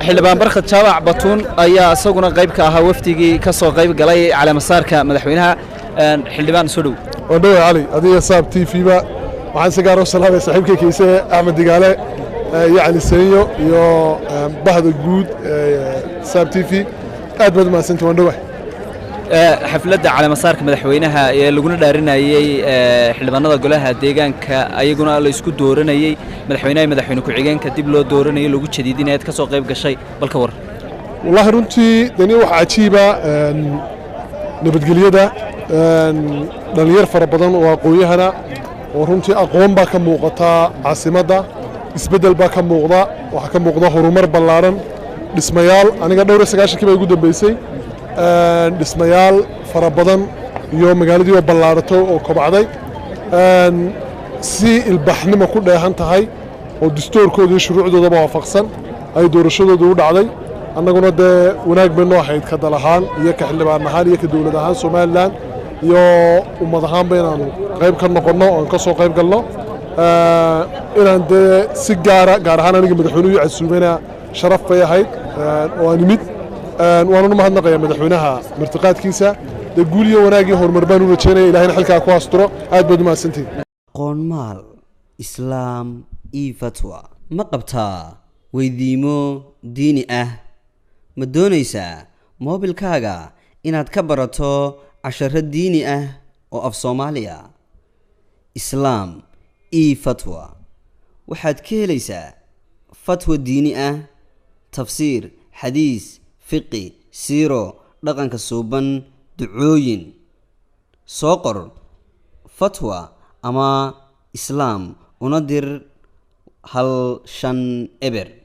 Xildhibaan Barkhad Jaabac Batuun ayaa isaguna qayb ka ahaa wafdigii ka soo qayb galay caleemasaarka madaxweynaha. Xildhibaan, soo dhow. Waan dhoway Cali, adiga Saab t v-ba. Waxaan si gaar u salaamay saaxiibkay Kiise Axmed Digaale iyo Cali Seenyo iyo bahda guud Saab t v. Aad baad umahadsanta, waan dhowah. Xafladda caleemasaarka madaxweynaha ee laguna dhaarinayey xildhibaanada golaha deegaanka, ayaguna la isku dooranayey madaxweynaha iyo madaxweyne ku-xigeenka dib loo dooranayey, lagu jadiidinayaad ka soo qayb gashay, bal ka war. Wallaahi runtii dani waxa cajiiba nabadgelyada, dhallinyar fara badan oo aqoon-yahana oo runtii aqoon baa ka muuqataa caasimadda, isbeddel baa ka muuqda, waxaa ka muuqda horumar ballaaran, dhismayaal. Aniga dhowr iyo sagaashankii baa igu dambeysay, dhismayaal fara badan iyo magaaladii oo ballaarato oo kobcday si ilbaxnimo ku dheehan tahay oo dastuurkooda iyo shuruucdoodaba waafaqsan ay doorashadoodu u dhacday. Annaguna dee wanaag bay noo ahayd ka dal ahaan iyo ka xildhibaan ahaan iyo ka dowlad ahaan Somalilan iyo ummad ahaanba inaanu qayb ka noqonno oon ka soo qayb galno, inaan dee si gaara gaar ahaan aniga madaxweynuhu ii casuumayna sharaf bay ahayd oo aan imid. Waanuna mahadnaqayaa madaxweynaha martiqaadkiisa. Dee guul iyo wanaag iyo horumar baan u rajaynaya, Ilahayna xilkaa ku asturo. Aad baad u mahadsantihin. Qoonmaal Islaam io fatwa ma qabtaa weydiimo diini ah? Ma doonaysaa moobilkaaga inaad ka barato casharo diini ah oo af Soomaaliya? Islaam io Fatwa waxaad ka helaysaa fatwa diini ah, tafsiir, xadiis, fiqi, siiro, dhaqanka suuban, ducooyin. Soo qor fatwa ama islaam una dir 150.